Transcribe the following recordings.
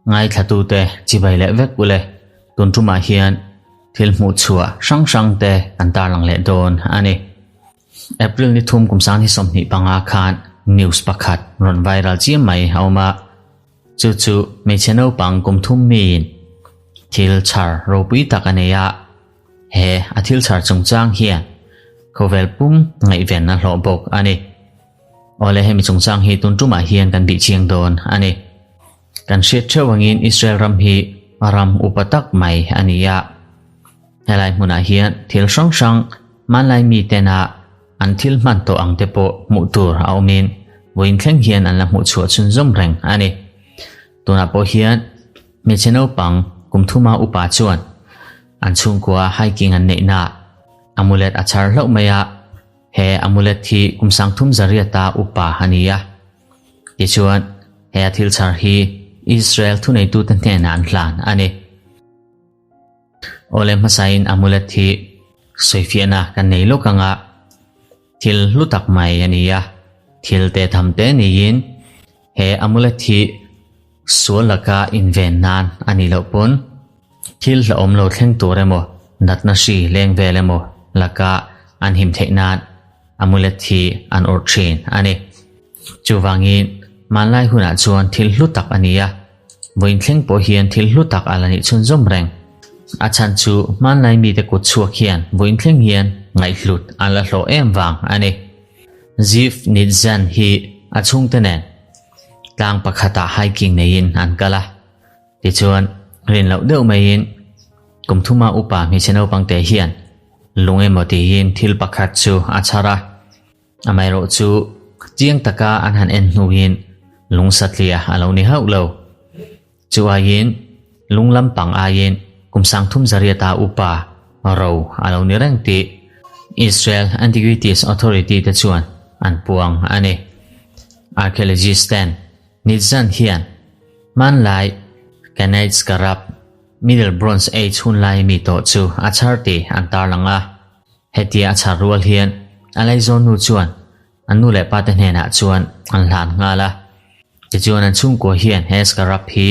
Ngaithlatute chibai leh vek ule, tun tumah hian thil hmuh chhuah hrang hrang te kan tarlang leh dawn a ni. April ni thum kum sang hi 25 khan news pakhat rawn viral chiam mai a awm a, chu chu hmeichhe naupang kum thum miin thil chhar ropui tak a nei a, he a thil chhar chungchang hian khawvel pum ngaihven a hlawh bawk a ni. Awle hemi chungchang hi tun tumah hian kan bih chiang dawn a ni. Kan hriat theuh angin Israel ram hi ram upa tak mai a ni a. Helai hmunah hian thil hrang hrang hmanlai mi tena an thil hman tawh ang te pawh hmuh tur a awmin vawiin thleng hian an la hmuh chhuah chhunzawm reng a ni. Tunah pawh hian hmeichhe naupang kum thuma upa chuan an chhungkua hiking an neihnaah amulet a chhar hlauh mai a. He amulet hi kum sangthum zariata upa a ni a. Tichuan, he a thil chhar hi Israel thuneitute hnenah an hlan a ni. Awle hmasain amulet hi sawifiahna kan nei lawk anga thil hlu tak mai a ni a. Thil te tham te niin he amulet hi sual laka inven nan a nih loh pawn thil hlauhawm lo thleng tur emaw natna hri leng vel emaw laka an him theih nan amulet hi an awrh thin a ni. Chuvangin hmanlai hunah chuan thil hlu tak a ni a, vawiin thleng pawh hian thil hlu tak a la nih chhunzawm reng. A chhan chu hmanlai mite kut chhuak hian vawiin thleng hian ngaihhlut an la hlawh em vang a ni. Ziv Nitzan hi a chhungte nen tlang pakhatah hiking neiin an kal a. Tichuan, rin loh deuh maiin kum thuma upa hmeichhe naupangte hian lung emaw tiin thil pakhat chu a chhar a. Amaherawh chu chiang taka an han en hnuin lung satliah a lo ni hauh lo. Chu aiin lung lampang aiin kum sangthum zariata upa ro a lo ni reng tih Israel Antiquities Authority te chuan an puang a ni. Archaeologist ten Nitzan hian hmanlai Canaanite scarab Middle Bronze Age hunlai mi tawh chu a chhar tih an tarlang a. Hetia a chhar rual hian a laizawn nu chuan an nu leh pate hnenah chuan an hlan nghal a. Tichuan an chhungkua hian he scarab hi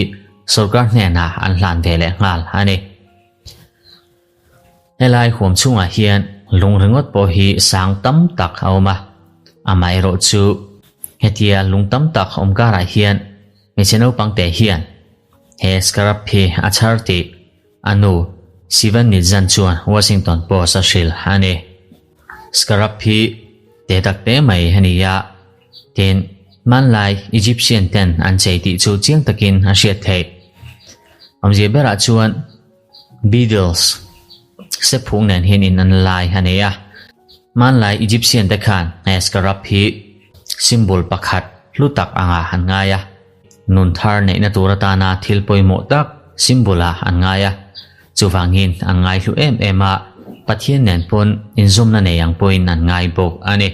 sorkar hnenah an hlan ve leh nghal a ni. Helai huam chhungah hian lung ringawt pawh hi sang tam tak a awm a, amaherawh chu hetia lung tam tak awm karah hian hmeichhe naupang te hian he scarab hi a chhar tih a nu Sivan Nitzan chuan Washington Post a hrilh a ni. Scarab hi te tak te mai a ni a, tin hmanlai Egyptian ten an chei tih chu chiang takin a hriat theih. Awmzia berah chuan Beatles sephung nen hian in an lai a nei a. Hmanlai Egyptian te khan he scarab hi symbol pakhat hlu tak anga an ngai a. Nun thar neihna tur atana thil pawimawh tak symbol ah an ngai a. Chuvangin an ngai hlu em em a, Pathian nen pawn inzawmna nei ang pawhin an ngai bawk a ni.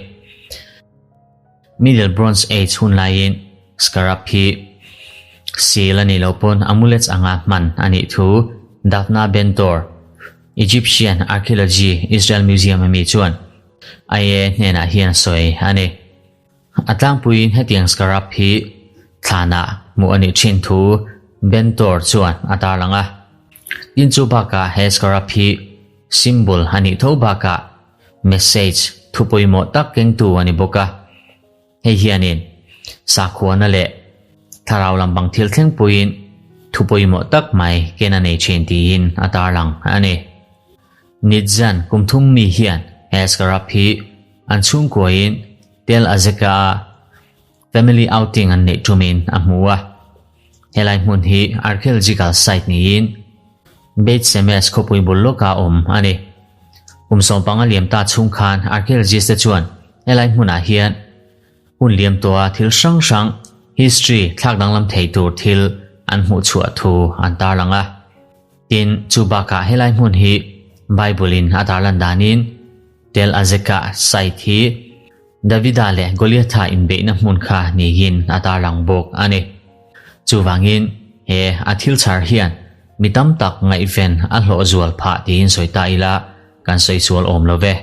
Middle Bronze Age hun laiin scarab hi seal a nih loh pawn amulets anga hman a nih thu Daphna Ben-Dor, Egyptian Archaeology Israel Museum ami chuan IA hnenah hian a sawi a ni. A tlangpuiin hetiang scarab hi thlanah hmuh a nih thin thu Ben-Dor chuan a tarlang a. Tin chu bakah he scarab hi symbol a nih tho bakah Message thu pawimawh tak kengtu a ni bawk a. Hei hianin sakhuana leh thlarau lampang thil thleng puiin thu pawimawh tak mai ken a nei thin tiin a tarlang a ni. Nitzan kum thum mi hian he scarab hi an chhungkuain Tel Azeka-a family outing an neih tumin a hmu a. Helai hmun hi archaeological site niin Beit Shemesh khawpui bul lawka awm a ni. Kum 15 liam ta chhung khan archaeologist te chuan helai hmunah hian hun liam tawha thil hrang hrang history thlak danglam thei tur thil an hmuh chhuah thu an tarlang a. Tin, chu bakah helai hmun hi Bible in a tarlan danin Tel Azekah site hi Davida leh Goliatha inbeihna hmun kha niin a tarlang bawk a ni. Chuvangin, he a thil chhar hian mi tam tak ngaihven a hlawh zual phah tiin sawi ta ila kan sawi sual awm lo ve.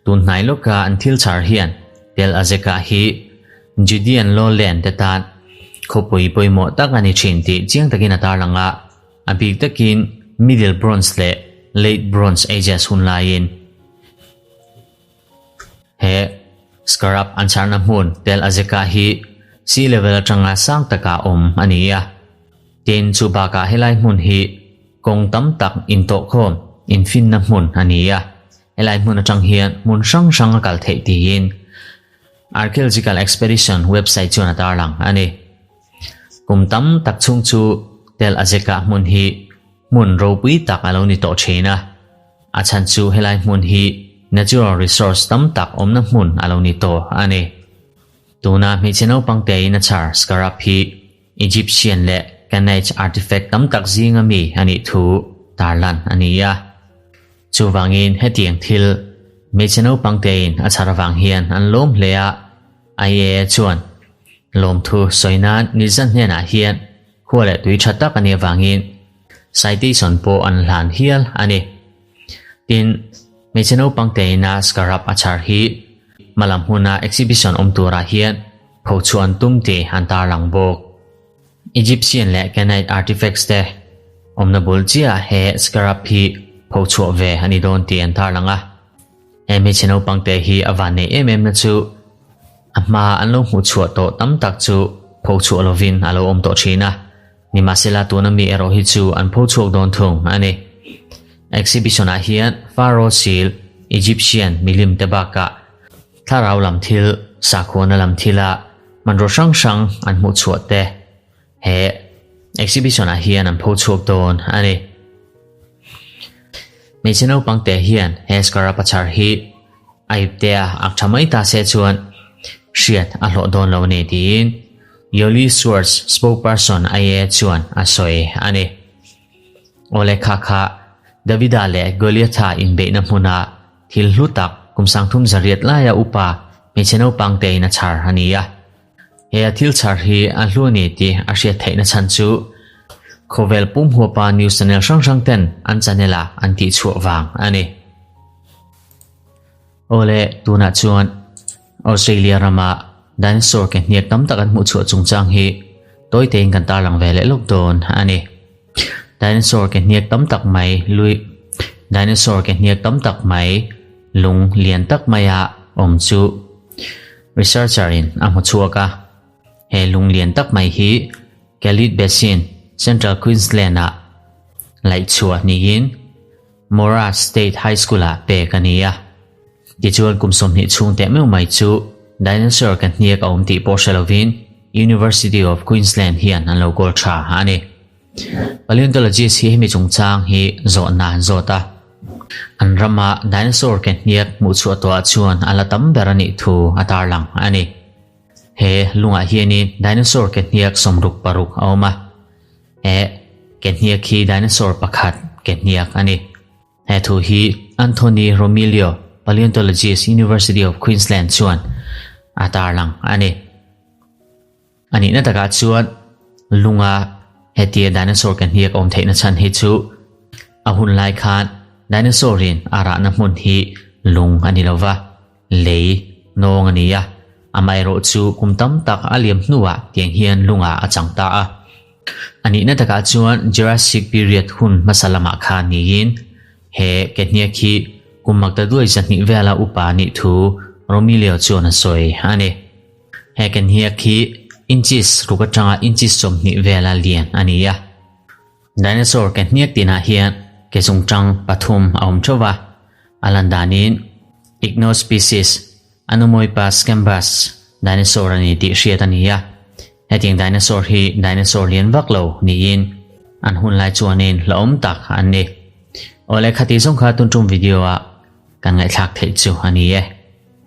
Tun hnai lawka an thil chhar hian Tel Azekah hi Judean Lowland te tan khawpui pawimawh tak a ni thin tih chiang takin a tarlang a, a bik takin Middle Bronze leh Late Bronze Ages hun laiin. He scarab an chharna hmun Tel Azekah hi sea level atanga sang taka awm a ni a. Tin, chu bakah helai hmun hi kawng tam tak intawhkhawm, infinna hmun a ni a. Helai hmun atang hian hmun hrang hrang a kal theih tiin Archaeological Expedition website chuan a tarlang a ni. Kum tam tak chhung chu Tel Azekah hmun hi hmun ropui tak a lo ni tawh thin a. A chhan chu helai hmun hi natural resource tam tak awmna hmun a lo ni tawh a ni. Tuna hmeichhe naupang tein a chhar scarab hi Egyptian leh Canaanite artifact tam tak zinga mi a nih thu tarlan a ni a. Chuvangin hetiang thil hmeichhe naupang tein a chhar avang hian an lawm hle a, IAA chuan lawmthu sawi nan nizan hnenah hian khua leh tui tha tak a nih avangin citation pawh an hlan hial a ni. Tin, hmeichhe naupang teina scarab a chhar hi hmalam hmuna exhibition awm turah hian phochhuah an tum tih an tarlang bawk. Egyptian leh Canaanite artifacts te awmna bul chiah he scarab hi phochhuah ve a ni dawn tih an tarlang a. He hmeichhe naupang te hi a van neih em em na chu a hma an lo hmuh chhuah tawh tam tak chu phochhuah lovin a lo awm tawh thin a. Nimahsela tuna mi erawh hi chu an pho chhuak dawn thung a ni. Exhibition ah hian Pharaoh sil, Egyptian milim te bakah thlarau lam thil, sakhuana lam thila hmanraw hrang hrang an hmuh chhuah te he exhibition ah hian an pho chhuak dawn a ni. Hmeichhe naupang te hian he scarab a chhar hi a iptea ak tha mai ta se chuan hriat a hlawh dawn lo a ni tiin Yoli Schwartz, spokesperson IAA chuan a sawi a ni. Awle kha kha Davida leh Goliatha inbeihna hmuna thil hlu tak kum sangthum zariat laia upa hmeichhe naupang tein a chhar a ni a. He a thil chhar hi a hlu a ni tih a hriat theihna chhan chu khawvel pum huapa news channel hrang hrang ten an channel ah an tihchhuah vang a ni. Awle tunah chuan Australia rama dinosaur ke hniak tam tak an hmuh chhuah chungchang hi tawi tein kan tarlang ve leh lawk dawn a ni. Dinosaur ke hniak tam tak mai lui Dinosaur ke hniak tam tak mai lung lian tak maia awm chu researcher in a hmu chhuak a. He lung lian tak mai hi Kellyt Basin, Central Queensland ah laih chhuah niin Morass State High School ah pek a ni a. Tichuan kum 20 chhung teh meuh mai chu dinosaur ka hniak a awm tih pawh hre lovin University of Queensland hian an lo kawl tha a ni. Paleontologist hi hemi chungchang hi zawhna an zawt a. An rama dinosaur ke hniak hmuh chhuah tawhah chuan a la tam ber a nih thu a tarlang a ni. He lungah hianin dinosaur ke hniak 66 a awm a. He ke hniak hi dinosaur pakhat ke hniak a ni. He thu hi Anthony Romilio, paleontologist, University of Queensland chuan a tarlang a ni. A nihna takah chuan lunga hetia dinosaur ke hniak awm theihna chhan hi chu a hun lai khan dinosaur in a rahna hmun hi lung a ni lova, lei nawng a ni a, amaherawh chu kum tam tak a liam hnuah tiang hian lungah a chang ta a. A nihna takah chuan Jurassic period hun hmasa lamah khan niin he ke hniak hi kum makta duai 200 vela upa nih thu Romilio chuan a sawi a ni. He ke hniak hi inches ruk atanga inches 20 vela lian a ni a. Dinosaur ke hniak tinah hian ke zungtang pathum a awm theuh va, a lan danin Ichnospecies Anomoipas scambus dinosaur a ni tih hriat a ni a. Hetiang dinosaur hi dinosaur lian vak lo niin an hun lai chuanin hlauhawm tak an ni. Awle khati zawng kha tun tum video ah kan ngaihthlak theih chu a ni e.